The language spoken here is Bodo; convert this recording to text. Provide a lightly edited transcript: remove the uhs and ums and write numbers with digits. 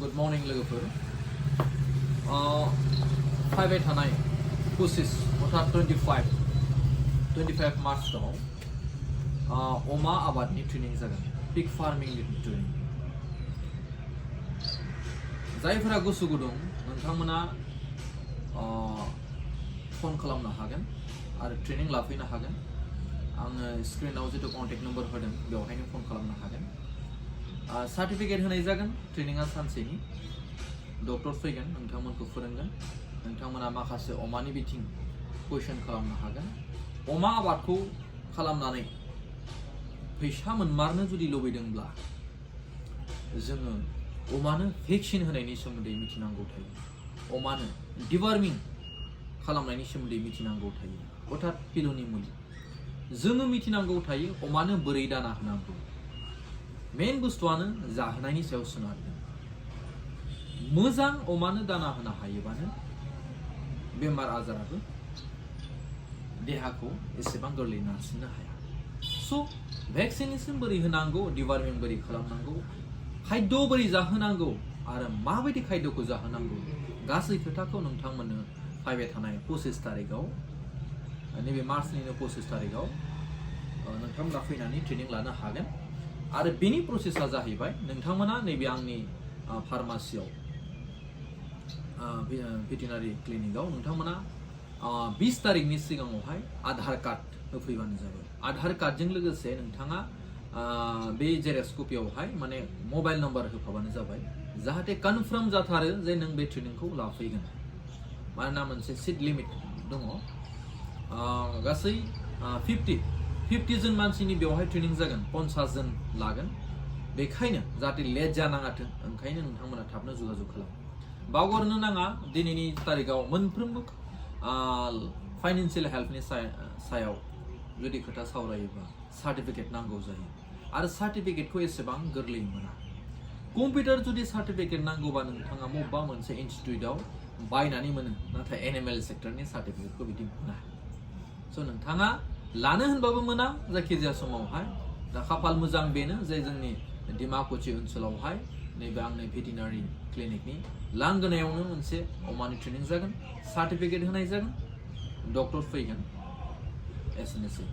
Good morning, लोगोफोर. फैबाय थानाय 25 अर्थात 25 मार्चआव अमा आबादनि ट्रेनिं जागोन. पिग फार्मिंनि ट्रेनिं. जायफोरा गोसो गुदुं नोंथांमोना फन खालामनो हागोन आरो ट्रेनिं लाफैनो हागोन. आङो स्क्रिनाव जितु कन्टेक्ट नम्बर होदों बेवहायनो फन खालामनो हागोन. सार्टिफिकेट होनाय जागोन. ट्रेनिंआ सानसेनि. डक्टर फैगोन नोंथांमोनखौ फोरोंगोन. नोंथांमोना माखासे अमानि बिथिं कुइसन खालामनो हागोन. अमा आबादखौ खालामनानै फैसा मोनमारनो जुदि लुबैदोंब्ला जोङो अमानो भेक्सिन होनायनि सोमोन्दै मिथिनांगौ थायो. अमानो डिवार्मिं खालामनायनि सोमोन्दै मिथिनांगौ थायो. अर्थात पिलुनि मुलि जोङो मिथिनांगौ थायो. अमानो बोरै दाना होनांगौ. मेन बुस्थुआनो जाहोनायनि सायाव सोनारगोन. मोजां अमानो दाना होनो हायोबानो बेमार आजाराबो देहाखौ एसेबां गोरलै नारसिननो हाया. स' भेक्सिनेसन बोरै होनांगौ, डिवार्मिं बोरै खालामनांगौ, खायद बोरै जाहोनांगौ आरो माबायदि खायदखौ जाहोनांगौ गासै खोथाखौ नोंथांमोननो फैबाय थानाय 25 तारिखआव नैबे मार्चनिनो 25 तारिखआव नोंथांमोना फैनानै ट्रेनिं लानो हागोन. आरो बेनि प्रसेसा जाहैबाय नोंथांमोना नैबे आंनि फार्मासियाव भेटेनारि क्लिनिकआव नोंथांमोना 20 तारिखनि सिगाङावहाय आधार कार्ड होफैबानो जाबाय. आधार कार्डजों लोगोसे नोंथाङा बे जेरेक्स कपियावहाय माने मबाइल नाम्बार होफाबानो जाबाय. जाहाथे कनफार्म जाथारो जे नों बे ट्रेनिंखौ लाफैगोन. मानोना मोनसे सिट लिमिट दङ. गासै 50 जन मानसिनि बेवहाय ट्रेनिं जागोन. 50 जन लागोन. बेखायनो जाहाथे लेट जानाङाथों ओंखायनो नोंथांमोना थाबनो जगाजग खालाम. बावगारनो नाङा दिनैनि तारिखआव मोनफ्रोमबो फाइनान्सियेल हेल्पनि सायाव जुदि खोथा सावरायोबा सार्टिफिकेट नांगौ जायो. आरो सार्टिफिकेटखौ एसेबां गोरलै मोना. कम्पिउटार जुदि सार्टिफिकेट नांगौबा नोंथाङा बबेबा मोनसे इनस्टिट्युटआव बायनानै मोनो. नाथाय एनिमेल सेक्टरनि सार्टिफिकेटखौ बिदि मोना. स' नोंथाङा लानो होनबाबो मोना जायखिजाया समावहाय. दा खाफाल मोजां बेनो जे जोंनि डिमाकुसि ओनसोलावहाय नैबे आंनि भेटेनारि क्लिनिकनि लांगोनायावनो मोनसे अमानि ट्रेनिं जागोन. सार्टिफिकेट होनाय जागोन. डक्टर फैगोन. एसेनोसै.